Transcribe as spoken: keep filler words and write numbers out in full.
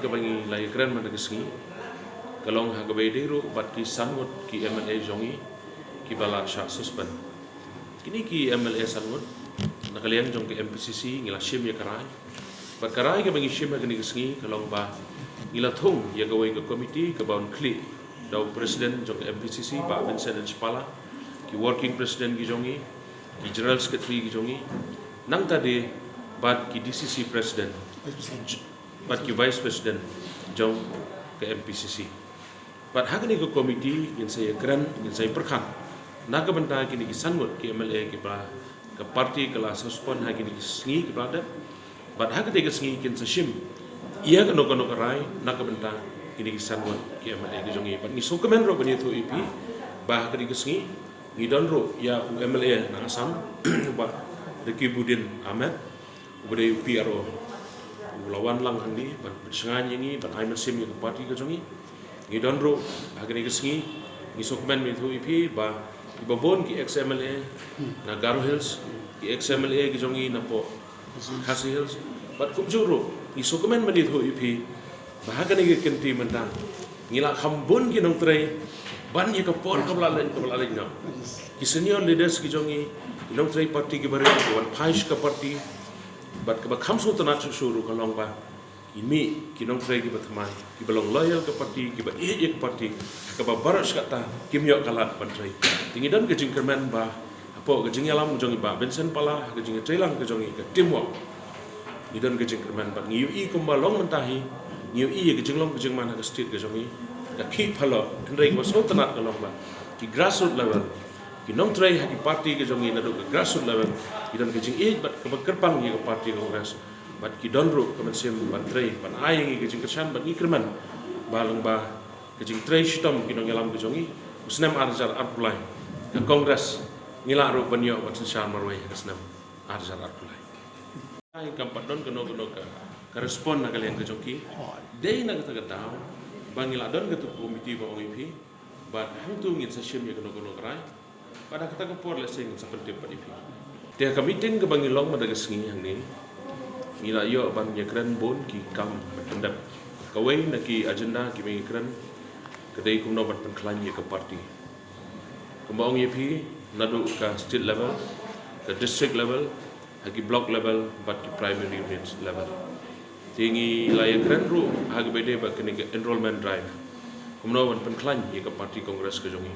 Kaba ngi la ïakren mynta ka sngi ka long ha kaba ïadei ruh bad ki san ngut ki M L A jong ngi kiba la shah suspend. Kine ki M L A san ngut na ka liang jong ka M P C C ngi la shim ïa ka rai. Bad ka rai kaba ngi shim ha kane ka sngi ka long ba ngi la thung ïa kawei ka komiti kaba un khlieh da u president jong ka M P C C, Bah Vincent H Pala, ki working president ki jong ngi, ki general secretary ki jong ngi, nangta de bad ki D C C president bad ki vice president jong ka M P C C. Bad ha kane ka komiti ngin sa ïakren, ngin sa ïapyrkhat na ka bynta kine ki san ngut ki M L A kiba ka party ka la suspend ha kine ki sngi kiba la dep. Bad ha kata ka sngi kin sa shim ïa kano kano ka rai na ka bynta kine ki san ngut ki M L A ki jong ngi. Bad ngi sngewkmen ruh ban ïathuh ïa phi ba ha kane ka sngi ngi don ruh ïa u M L A na Assam, Bah Rakibuddin Ahmed, uba dei u P R O, u la wan lang hangne ban pynshngaiñ ïa ngi, ban ai mynsiem ïa ka party ka jong ngi. Ngi don ruh ha kane ka sngi, ngi sngewkmen ban ïathuh ïa phi ba kiba bun ki ex M L A na Garo Hills, ki ex M L A ki jong ngi napoh Khasi Hills, bad kumjuh ruh ngi sngewkmen ban ïathuh ïa phi ba ha kane ka kynti mynta ngi la kham bun ki nongtrei ban ïa ka por kaba la leit, kaba la leit noh. Ki senior leaders ki jong ngi, ki nongtrei party kiba rit, ki wan phai sha ka party, bad kaba kham sngewtynnat shuh shuh ruh ka long ba ngi mih ki nongtrei kiba thymmai, kiba long loyal ka party, kiba ïeit ïa ka party, ha kaba baroh shi katta kim ïoh ka lad ban trei. Te ngi don ka jingkyrmen ba hapoh ka jingïalam jong i Bah Vincent Pala, ha ka jingïatreilang ka jong i, ka teamwork, ngi don ka jingkyrmen bad ngi ïohi kumba long mynta hi, ngi ïohi ïa ka jinglong ka jingman ha ka state ka jong i ka khih phalor. Hynrei kaba sngewtynnat ka long ba ki grassroots level, ki nongtrei ha ki party ka jong i naduh ka grassroots level, ki don ka jingïeit bad kaba kyrpang ïa ka party Congress. Bad ki don ruh ka mynsiem ban trei, ban ai ïa ngi ka jingkyrshan, bad ngi kyrmen ba lyngba ka jingtrei shitom ki nongïalam ka jong i, u snem ar hajar arphew lai, ka Congress ngi lah ruh ban ïoh ban synshar marwei ha ka snem ar hajar arphew lai. Ai kam pat don kano kano ka, ka respond na ka liang ka jong ki. Dei na kata ka daw ba ngi la don kata ka komiti ba ong ïa phi, bad hangto ngin sa shim ïa kano kano ka rai. Bad ha kata ka por lehse ngin sa pyntip pat ïa phi. Te ha ka meeting kaba ngi long mynta ka sngi hangne, ngi la ïoh ban ïakren bun ki kam ban pyndep. Kawei na ki agenda kiba ngi ïakren ka dei kumno ban pynkhlaiñ ïa ka party. Kumba ong ïa phi, naduh ka state level, ka district level, ha ki block level bad ki primary unit level. Te ngi la ïakren ruh ha kaba ïadei bad kane ka enrollment drive, kumno ban pynkhlaiñ ïa ka party Congress ka jong i.